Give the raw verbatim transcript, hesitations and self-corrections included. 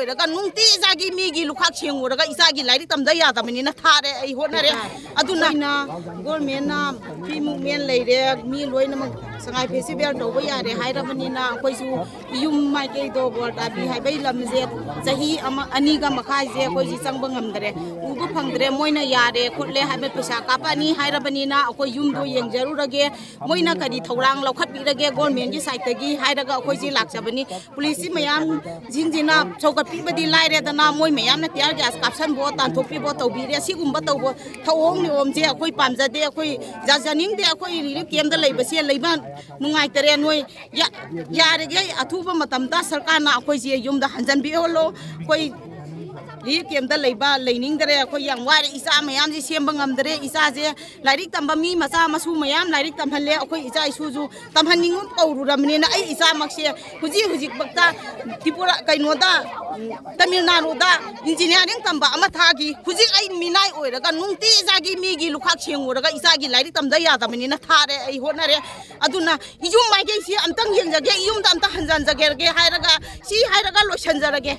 ꯂꯩꯔꯒ ꯅꯨꯡꯇꯤ ꯏꯆꯥꯒꯤ ꯃꯤꯒꯤ ꯂꯨꯈꯥꯛ ꯁꯦꯡꯉꯨꯔꯒ ꯏꯆꯥꯒꯤ ꯂꯥꯏꯔꯤꯛ ꯇꯝꯗ ꯌꯥꯗꯕꯅꯤꯅ ꯊꯥꯔꯦ꯫ ꯑꯩ ꯍꯣꯠꯅꯔꯦ꯫ ꯑꯗꯨꯅ ꯑꯩꯅ ꯒꯣꯔꯃꯦꯟꯅ ꯐ꯭ꯔꯤ ꯃꯨꯞꯃꯦꯟ ꯂꯩꯔꯦ, ꯃꯤ ꯂꯣꯏꯅꯃꯛ ꯁꯉꯥꯏ ꯐꯦꯁꯇꯤꯚꯦꯜ ꯇꯧꯕ ꯌꯥꯔꯦ ꯍꯥꯏꯔꯕꯅꯤꯅ ꯑꯩꯈꯣꯏꯁꯨ ꯌꯨꯝ ꯃꯥꯏꯀꯩꯗꯣ ꯕꯣꯔꯇꯥꯕꯤ ꯍꯥꯏꯕ ꯑꯩ ꯂꯝꯁꯦ ꯆꯍꯤ ꯑꯃ ꯑꯅꯤꯒ ꯃꯈꯥꯏꯁꯦ ꯑꯩꯈꯣꯏꯁꯤ ꯆꯪꯕ ꯉꯝꯗꯔꯦ, ꯎꯕ ꯐꯪꯗ꯭ꯔꯦ꯫ ꯃꯣꯏꯅ ꯌꯥꯔꯦ ꯈꯣꯠꯂꯦ ꯍꯥꯏꯕ ꯄꯩꯁꯥ ꯀꯥꯞꯄꯛꯑꯅꯤ ꯍꯥꯏꯔꯕꯅꯤꯅ ꯑꯩꯈꯣꯏ ꯌꯨꯝꯗꯣ ꯌꯦꯡꯖꯔꯨꯔꯒꯦ, ꯃꯣꯏꯅ ꯀꯔꯤ ꯊꯧꯔꯥꯡ ꯂꯧꯈꯠꯄꯤꯔꯒꯦ ꯒꯣꯔꯃꯦꯟꯒꯤ ꯁꯥꯏꯠꯇꯒꯤ ꯍꯥꯏꯔꯒ ꯑꯩꯈꯣꯏꯁꯤ ꯂꯥꯛꯆꯕꯅꯤ꯫ ꯄꯨꯂꯤꯁꯁꯤ ꯃꯌꯥꯝꯁꯤꯡꯁꯤꯅ ꯁꯧꯒꯠꯄꯤꯕꯗꯤ ꯂꯥꯏꯔꯦꯗꯅ, ꯃꯣꯏ ꯃꯌꯥꯝꯅ ꯇꯤꯌꯥꯔ ꯒ꯭ꯌꯥꯁ ꯀꯥꯞꯁꯟꯕꯣ, ꯇꯥꯟꯊꯣꯛꯄꯤꯕꯣ ꯇꯧꯕꯤꯔꯦ꯫ ꯁꯤꯒꯨꯝꯕ ꯇꯧꯕ ꯊꯧꯑꯣꯡ ꯅꯤꯌꯣꯝꯁꯦ ꯑꯩꯈꯣꯏ ꯄꯥꯝꯖꯗꯦ, ꯑꯩꯈꯣꯏ ꯌꯥꯖꯅꯤꯡꯗꯦ꯫ ꯑꯩꯈꯣꯏ ꯔꯤꯂꯤꯐ ꯀꯦꯝꯗ ꯂꯩꯕꯁꯦ ꯂꯩꯕ ꯅꯨꯡꯉꯥꯏꯇꯔꯦ꯫ ꯅꯣꯏ ꯌꯥ-, ꯌꯥꯔꯤꯈꯩ ꯑꯊꯨꯕ ꯃꯇꯝꯗ ꯁꯔꯀꯥꯔꯅ ꯑꯩꯈꯣꯏꯁꯦ ꯌꯨꯝꯗ ꯍꯟꯖꯟꯕꯤꯍꯜꯂꯣ꯫ ꯑꯩꯈꯣꯏ ꯔꯤꯂꯤꯐ ꯀꯦꯝꯗ ꯂꯩꯕ ꯂꯩꯅꯤꯡꯗꯔꯦ꯫ ꯑꯩꯈꯣꯏ ꯌꯥꯝ ꯋꯥꯔꯦ, ꯏꯆꯥ ꯃꯌꯥꯝꯁꯦ ꯁꯦꯝꯕ ꯉꯝꯗꯔꯦ꯫ ꯏꯆꯥꯁꯦ ꯂꯥꯏꯔꯤꯛ ꯇꯝꯕ ꯃꯤ ꯃꯆꯥ ꯃꯁꯨ ꯃꯌꯥꯝ ꯂꯥꯏꯔꯤꯛ ꯇꯝꯍꯜꯂꯦ꯫ ꯑꯩꯈꯣꯏ ꯏꯆꯥ ꯏꯁꯨꯁꯨ ꯇꯝꯍꯟꯅꯤꯡꯉꯨ ꯀꯧꯔꯨꯔꯕꯅꯤꯅ ꯑꯩ ꯏꯆꯥꯃꯛꯁꯦ ꯍꯧꯖꯤꯛ ꯍꯧꯖꯤꯛꯃꯛꯇ ꯇ꯭ꯔꯤꯄꯨꯔꯥ ꯀꯩꯅꯣꯗ, ꯎꯝ, ꯇꯥꯃꯤꯜ ꯅꯥꯗꯨꯗ ꯏꯟꯖꯤꯅꯤꯌꯥꯔꯤꯡ ꯇꯝꯕ ꯑꯃ ꯊꯥꯈꯤ꯫ ꯍꯧꯖꯤꯛ ꯑꯩ ꯃꯤꯅꯥꯏ ꯑꯣꯏꯔꯒ ꯅꯨꯡꯇꯤ ꯏꯆꯥꯒꯤ ꯃꯤꯒꯤ ꯂꯨꯈꯥꯛ ꯁꯦꯡꯉꯨꯔꯒ ꯏꯆꯥꯒꯤ ꯂꯥꯏꯔꯤꯛ ꯇꯝꯗ ꯌꯥꯗꯕꯅꯤꯅ ꯊꯥꯔꯦ꯫ ꯑꯩ ꯍꯣꯠꯅꯔꯦ꯫ ꯑꯗꯨꯅ ꯌꯨꯝ ꯃꯥꯏꯀꯩꯁꯤ ꯑꯝꯇꯪ ꯌꯦꯡꯖꯒꯦ, ꯌꯨꯝꯗ ꯑꯝꯇ ꯍꯟꯖꯟꯖꯒꯦ ꯍꯥꯏꯔꯒ, ꯁꯤ ꯍꯥꯏꯔꯒ ꯂꯣꯏꯁꯟꯖꯔꯒꯦ꯫